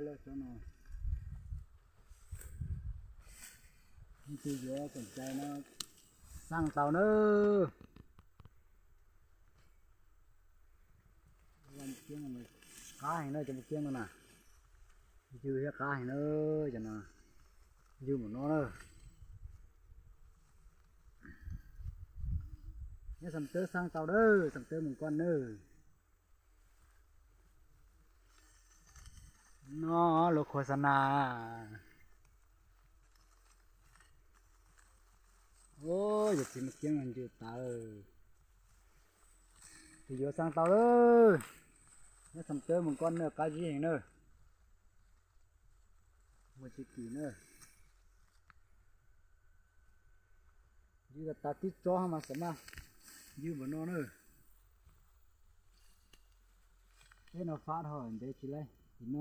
Leej twg yuav txoom cai no xaj tau nawb. Qab heev na cov mus kiab no na. Ywg thiab qab heev na, cov no ywg npaum no na. Nyob Xam Tawb xaj tau nawb, Xam Tawb mus koj nawb. No lub khua xa na. Yog txiv mus kiab no ncw tawv. Tus yuav xaj tau lawm. Nyob Xam Tawb mus koj nawb, qab zib heev na. Mus tsis kim na. Ywg tas tib tsob mas xav mas ywg npaum no na. Teb no fab dhau ntev tsis laib, tim no